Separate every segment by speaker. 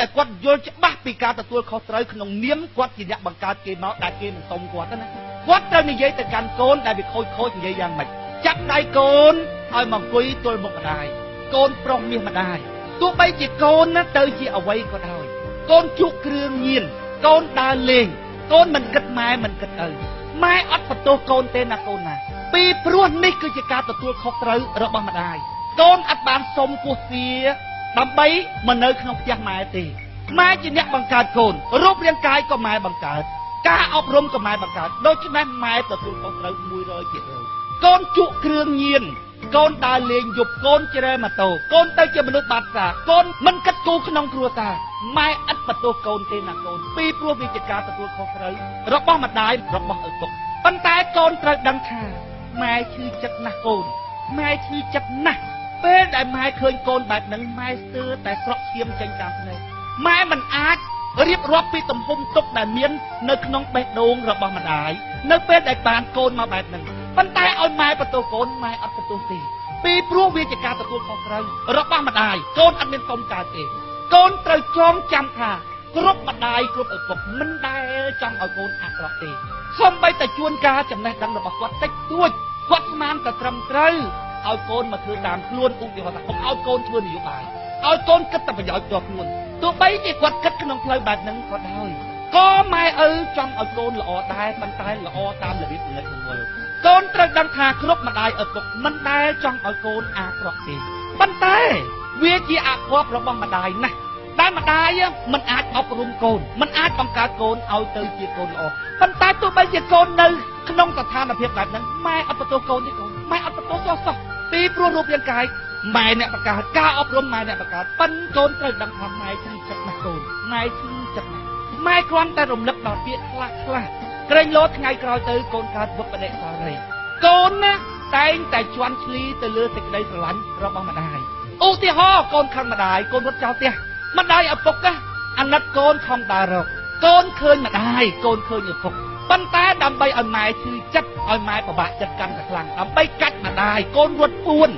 Speaker 1: ដែលគាត់យល់ច្បាស់ពីការទទួលខុសត្រូវក្នុងនាមគាត់ជាអ្នកបង្កើតគេមកដែលគេមិនសុំគាត់ទេណាគាត់ត្រូវនិយាយទៅកាន់កូនដែលវាខូចខូចនិយាយយ៉ាងម៉េចចាប់ដៃកូនឲ្យមកអង្គុយទល់មុខម្ដាយកូនប្រុសមាសម្ដាយទោះបីជាកូនណាទៅជាអ្វីក៏ដោយកូនជក់គ្រឿងញៀនកូនដើរលេងកូនមិនគិតម៉ែមិនគិតឪម៉ែអត់បន្ទោសកូនទេណាកូនណាពីព្រោះនេះគឺជាការទទួលខុសត្រូវរបស់ម្ដាយកូនអត់បានសុំគោះទាដើម្បីមកនៅក្នុងផ្ទះម៉ែទេម៉ែជាអ្នកបង្កើតកូនរូបរាងកាយក៏ម៉ែបង្កើតការអប់រំក៏ម៉ែបង្កើតដូច្នេះម៉ែទទួលខុសត្រូវ100%កូនជក់គ្រឿងញៀនកូនដើរលេងយប់កូនជ្រើម៉ូតូកូនទៅជាមនុស្សបាតសាកូនមិនគិតគូរក្នុងគ្រួសារម៉ែឥតបន្ទោសកូនទេណាកូនពីព្រោះវាជាការទទួលខុសត្រូវរបស់ម្ដាយរបស់ឪពុកប៉ុន្តែកូនត្រូវដឹងថាម៉ែឈឺចិត្តណាស់កូនម៉ែឈឺចិត្តណាស់ពេលដែលម៉ែឃើញកូនបែបហ្នឹងម៉ែស្ទើរតែស្រក់ឈាមចេញតាមភ្នែកម៉ែមិនអាចរៀបរាប់ពីទំហំទុក្ខដែលមាននៅក្នុងបេះដូងរបស់ម្ដាយនៅពេលដែលបានកូនមកបែបហ្នឹងប៉ុន្តែឲ្យម៉ែបន្ទោសកូនម៉ែអត់បន្ទោសទេពីព្រោះវាជាការទទួលខុសត្រូវរបស់ម្ដាយកូនអត់មានសុំកើតទេកូនត្រូវចងចាំថាគ្រប់ម្ដាយគ្រប់ឪពុកមិនដែលចង់ឲ្យកូនអាក្រក់ទេសូម្បីតែជួនកាលចំណេះដឹងរបស់គាត់តិចតួចគាត់ស្មានតែត្រឹមត្រូវឲ្យកូនមកធ្វើតាមខ្លួនឧទាហរណ៍ថាកុំឲ្យកូនធ្វើនយោបាយឲ្យកូនគិតតែប្រយោជន៍ផ្ទាល់ខ្លួនទោះបីជាគាត់គិតក្នុងផ្លូវបែបហ្នឹងក៏ដោយក៏ម៉ែឪចង់ឲ្យកូនល្អដែរប៉ុន្តែល្អតាមរបៀបចំណិតចង្អុលកូនត្រូវដឹងថាគ្រប់ម្ដាយឪពុកមិនដែលចង់ឲ្យកូនអាក្រក់ទេប៉ុន្តែវាជាអភ័ព្វរបស់ម្ដាយណាស់ដែលម្ដាយមិនអាចអប់រំកូនមិនអាចបង្កើតកូនឲ្យទៅជាកូនល្អប៉ុន្តែទោះបីជាកូននៅក្នុងស្ថានភាពបែបហ្នឹងម៉ែអត់បន្ទោសកូនទេកូនម៉ែអត់បន្ទោសសោះពីព្រោះរូបរាងកាយម៉ែអ្នកបង្កើតការអប់រំម៉ែអ្នកបង្កើតប៉ិនកូនត្រូវដឹងថាម៉ែឈឺចិត្តណាស់កូនម៉ែឈឺចិត្តណាស់ម៉ែគ្រាន់តែរំលឹកដល់ពាក្យខ្លះខ្លះក្រែងលោថ្ងៃក្រោយទៅកូនកើតវឹកបដិសារីកូនណាតែងតែជន់ឈ្លីទៅលើសេចក្តីស្រឡាញ់របស់ម្ដាយឧទាហរណ៍កូនខឹងម្ដាយកូនរត់ចោលផ្ទះម្ដាយឪពុកណាអាណិតកូនខំដើររកកូនឃើញម្ដាយកូនឃើញឪពុកប៉ុន្តែដើម្បីឲ្យម៉ែឈឺចិត្តឲ្យម៉ែពិបាកចិត្តកាន់តែខ្លាំងដើម្បីកាច់ម្ដាយកូនរត់ពួន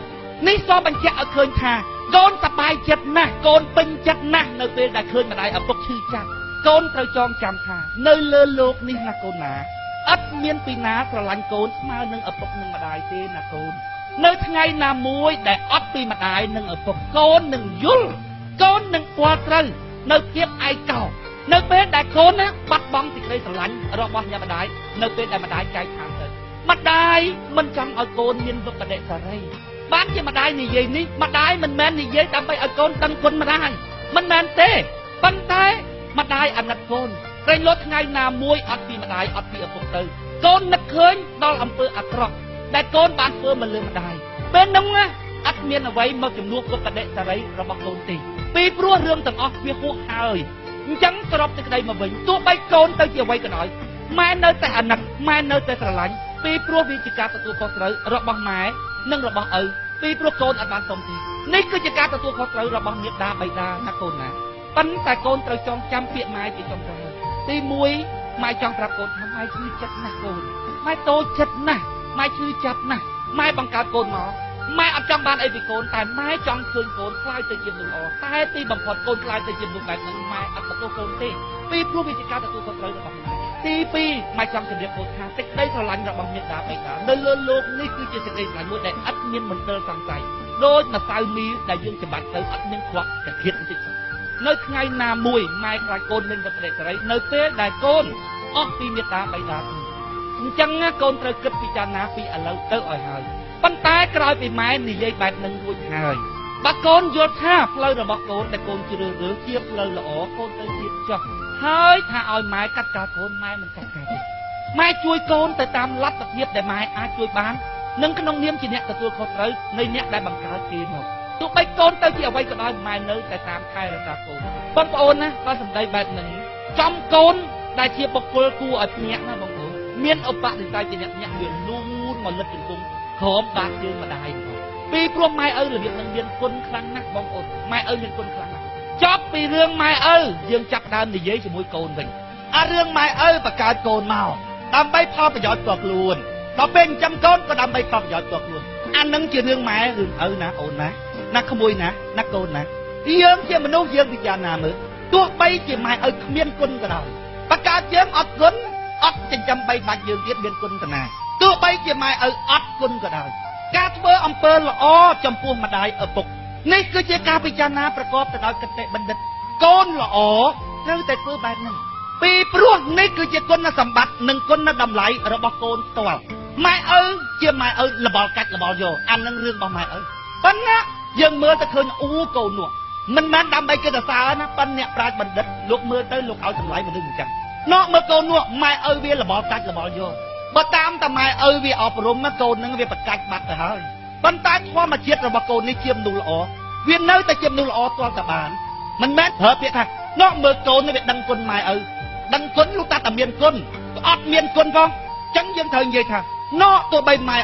Speaker 1: នេះសបញ្ជាក់ឲ្យឃើញថាកូនសប្បាយចិត្តណាស់កូនពេញចិត្តណាស់នៅពេលដែលឃើញម្ដាយឪពុកឈឺចាប់កូនត្រូវចងចាំថានៅលើលោកនេះណាកូនណាអត់មានពីណាស្រឡាញ់កូនស្មើនឹងឪពុកនិងម្ដាយទេណាកូននៅថ្ងៃណាមួយដែលអត់ពីម្ដាយនិងឪពុកកូននឹងយល់កូននឹងពាល់ត្រូវនៅភាពឯកោនៅពេលដែលកូនណាបាត់បង់សេចក្តីស្រឡាញ់របស់អ្នកម្ដាយនៅពេលដែលម្ដាយចែកឋានទៅម្ដាយមិនចង់ឲ្យកូនមានវិបដិសារីបានជាម្ដាយនិយាយនេះម្ដាយមិនមែននិយាយដើម្បីឲ្យកូនដឹងគុណម្ដាយមិនមែនទេប៉ុន្តែម្ដាយអាណិតកូនក្រែងលោថ្ងៃណាមួយអត់ពីម្ដាយអត់ពីឪពុកទៅកូននឹកឃើញដល់អំពើអាក្រក់ដែលកូនបានធ្វើមកលើម្ដាយពេលនោះណាអត់មានអ្វីមកជំនួសវិបដិសារីរបស់កូនទេពីព្រោះរឿងទាំងអស់វាហួសហើយអញ្ចឹងសរុបសេចក្តីមកវិញទោះបីកូនទៅជាអ្វីក៏ដោយម៉ែនៅតែអាណិតម៉ែនៅតែស្រឡាញ់ពីព្រោះវាជាការទទួលខុសត្រូវរបស់ម៉ែនិងរបស់ឪពីព្រោះកូនអត់បានសុំទេនេះគឺជាការទទួលខុសត្រូវរបស់មាតាបិតាណាកូនណាប៉ុន្តែកូនត្រូវចងចាំពាក្យម៉ែជាចុងក្រោយទី1ម៉ែចង់ប្រាប់កូនថាម៉ែឈឺចិត្តណាស់កូនម៉ែតូចចិត្តណាស់ម៉ែឈឺចាប់ណាស់ម៉ែបង្កើតកូនមកម៉ែអត់ចង់បានអីពីកូនតែម៉ែចង់ឃើញកូនក្លាយទៅជាមនុស្សល្អតែទីបំផុតកូនក្លាយទៅជាមនុស្សបែបហ្នឹងម៉ែអត់បន្ទោសកូនទេពីព្រោះវាជាការទទួលខុសត្រូវរបស់ម៉ែទី2ម៉ែចង់ជម្រាបកូនថាសេចក្តីស្រឡាញ់របស់មាតាបិតានៅលើលោកនេះគឺជាសេចក្តីស្រឡាញ់មួយដែលឥតមានមន្ទិលសង្ស័យដូចម្សៅមីដែលយើងច្បាច់ទៅអត់មានខ្វក់តែធៀបបន្តិចនៅថ្ងៃណាមួយម៉ែខ្លាចកូនមានវិបដិសារីនៅពេលដែលកូនអស់ពីមេត្តាបិតាទៅអញ្ចឹងណាកូនត្រូវគិតពិចារណាពីឥឡូវទៅឲ្យហើយប៉ុន្តែក្រោយពីម៉ែនិយាយបែបនឹងរួចហើយបើកូនយល់ថាផ្លូវរបស់កូនដែលកូនជ្រើសរើសជាផ្លូវល្អកូនទៅទៀតចុះហើយថាឲ្យម៉ែកាត់ការកូនម៉ែមិនកាត់ការទេម៉ែជួយកូនទៅតាមលទ្ធភាពដែលម៉ែអាចជួយបាននិងក្នុងនាមជាអ្នកទទួលខុសត្រូវនៃអ្នកដែលបង្កើតគេមកទោះបីកូនទៅជាអ្វីក៏ដោយម៉ែនៅតែតាមថែរក្សាកូនបងប្អូនណាបើសម្ដីបែបហ្នឹងចំកូនដែលជាបុគ្គលគួរឲ្យភ្ញាក់ណាបងប្អូនមានឧបនិស្ស័យជាអ្នកញាក់វាលូនមកលិតជង្គង់ក្រោមបាតជើងម្ដាយពីព្រោះម៉ែឪរបៀបនឹងមានគុណខ្លាំងណាស់បងប្អូនម៉ែឪមានគុណខ្លាំងណាស់ចប់ពីរឿងម៉ែឪយើងចាប់ដើមនិយាយជាមួយកូនវិញអារឿងម៉ែឪបង្កើតកូនមកដើម្បីផលប្រយោជន៍ផ្ទាល់ខ្លួនដល់ពេលចិញ្ចឹមកូនក៏ដើម្បីផលប្រយោជន៍ផ្ទាល់ខ្លួនអានឹងជារឿងម៉ែរឿងឪណាអូនណាណាក្មួយណាណាកូនណា យើងជាមនុស្សយើងពិចារណាមើល ទោះបីជាម៉ែឪគ្មានគុណក៏ដោយបើកើតយើងអត់គុណអត់ចិញ្ចឹមបីបាច់យើងទៀតមានគុណតាណាទោះបីជាម៉ែឪអត់គុណក៏ដោយការធ្វើអំពើល្អចំពោះម្ដាយឪពុកនេះគឺជាការពិចារណាប្រកបទៅដោយគតិបណ្ឌិតកូនល្អត្រូវតែធ្វើបែបហ្នឹងពីព្រោះនេះគឺជាគុណសម្បត្តិនិងគុណតម្លៃរបស់កូនផ្ទាល់ម៉ែឪជាម៉ែឪលបល់កាច់លបល់យកអានឹងរឿងរបស់ម៉ែឪប៉ុន្តែយើងមើលទៅឃើញអ៊ូកូននោះមិនមែនដើម្បីគេសរសើរណាប៉ុន្តែអ្នកប្រាជ្ញបណ្ឌិតលោកមើលទៅលោកឲ្យតម្លៃមនុស្សអញ្ចឹងណកមើលកូននោះម៉ែឪវាលបល់កាច់លបល់យកបើតាមតែម៉ែឪវាអប់រំកូននឹងវាប្រកាច់បាត់ទៅហើយប៉ុន្តែធម្មជាតិរបស់កូននេះជាមនុស្សល្អវានៅតែជាមនុស្សល្អទាល់តែបានមិនមែនប្រើពាក្យថាណកមើលកូននេះវាដឹងគុណម៉ែឪដឹងគុណលោកតាតែមានគុណអត់មានគុណផងចឹងយើងត្រូវនិយាយថាណកទោះបីម៉ែឪ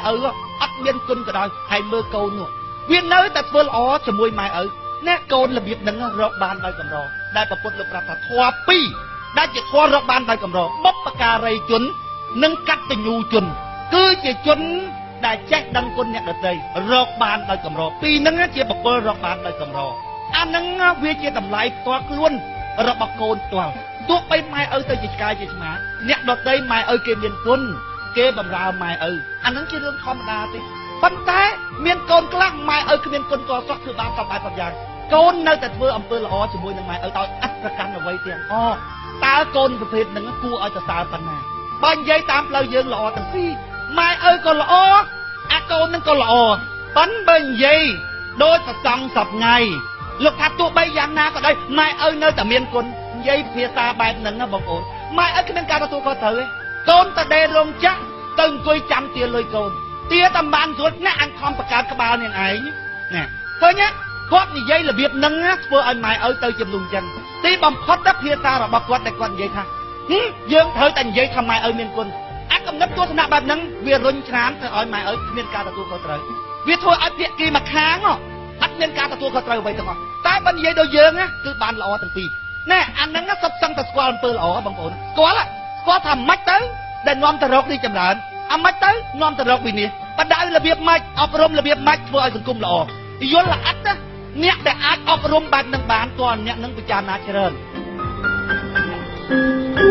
Speaker 1: អត់មានគុណក៏ដោយហើយមើលកូននោះវានៅតែធ្វើល្អជាមួយម៉ែឪអ្នកកូនរបៀបហ្នឹងរកបានដោយកម្រដែលប្រពុតលោកប្រាប់ថាធម៌ពីរដែលជាធម៌រកបានដោយកម្របុព្វការីជននិងកតញ្ញូជនគឺជាជនដែលចេះដឹងគុណអ្នកដទៃរកបានដោយកម្រពីរហ្នឹងជាបុគ្គលរកបានដោយកម្រអាហ្នឹងវាជាតម្លៃផ្ទាល់ខ្លួនរបស់កូនផ្ទាល់ទោះបីម៉ែឪទៅជាឆ្កែជាឆ្មាអ្នកដទៃម៉ែឪគេមានគុណគេបំរើម៉ែឪអាហ្នឹងជារឿងធម្មតាទេប៉ុន្តែមានកូនខ្លះម៉ែឪគ្មានគុណក៏សោះធ្វើបានសពបែបសពយ៉ាងកូននៅតែធ្វើអំពើល្អជាមួយនឹងម៉ែឪដោយឥតប្រកាន់អ្វីទាំងអស់តើកូនប្រភេទហ្នឹងគួរឲ្យសរសើរប៉ុណ្ណាបើនិយាយតាមផ្លូវយើងល្អទាំងពីរម៉ែឪក៏ល្អអាកូននឹងក៏ល្អប៉ុន្តែបើនិយាយដោយប្រសង់សពថ្ងៃលោកថាទោះបីយ៉ាងណាក៏ដោយម៉ែឪនៅតែមានគុណនិយាយភាសាបែបហ្នឹងណាបងប្អូនម៉ែឪគ្មានការទទួលខុសត្រូវទេកូនទៅដេរោងចក្រទៅអង្គុយចាំទាលុយកូនទាតំបានស្រួលណាអញខំបង្កើតក្បាលនាងឯងណាឃើញទេគាត់និយាយរបៀបហ្នឹងធ្វើឲ្យម៉ែឪទៅជាមនុស្សអញ្ចឹងទីបំផុតភាសារបស់គាត់ដែលគាត់និយាយថាយើងត្រូវតែនិយាយថាម៉ែឪមានគុណអាកំណត់ទស្សនៈបែបហ្នឹងវារុញច្រានទៅឲ្យម៉ែឪគ្មានការទទួលខុសត្រូវវាធ្វើឲ្យភាគីម្ខាងអត់មានការទទួលខុសត្រូវអ្វីទាំងអស់តែបើនិយាយដូចយើងគឺបានល្អទាំងពីរណែអាហ្នឹងសុទ្ធសឹងតែស្គាល់អំពើល្អបងប្អូនស្គាល់ថាម៉េចទៅដែលនាំទៅរកនេះចម្រើនអាម៉េចទៅនាំទៅរកវិនិច្ឆ័យបដៅរបៀបម៉េចអប់រំរបៀបម៉េចធ្វើឲ្យសង្គមល្អយល់ល្អិតណាអ្នកដែលអាចអប់រំបែបនឹងបានតើអ្នកនឹងពិចារណាច្រើន។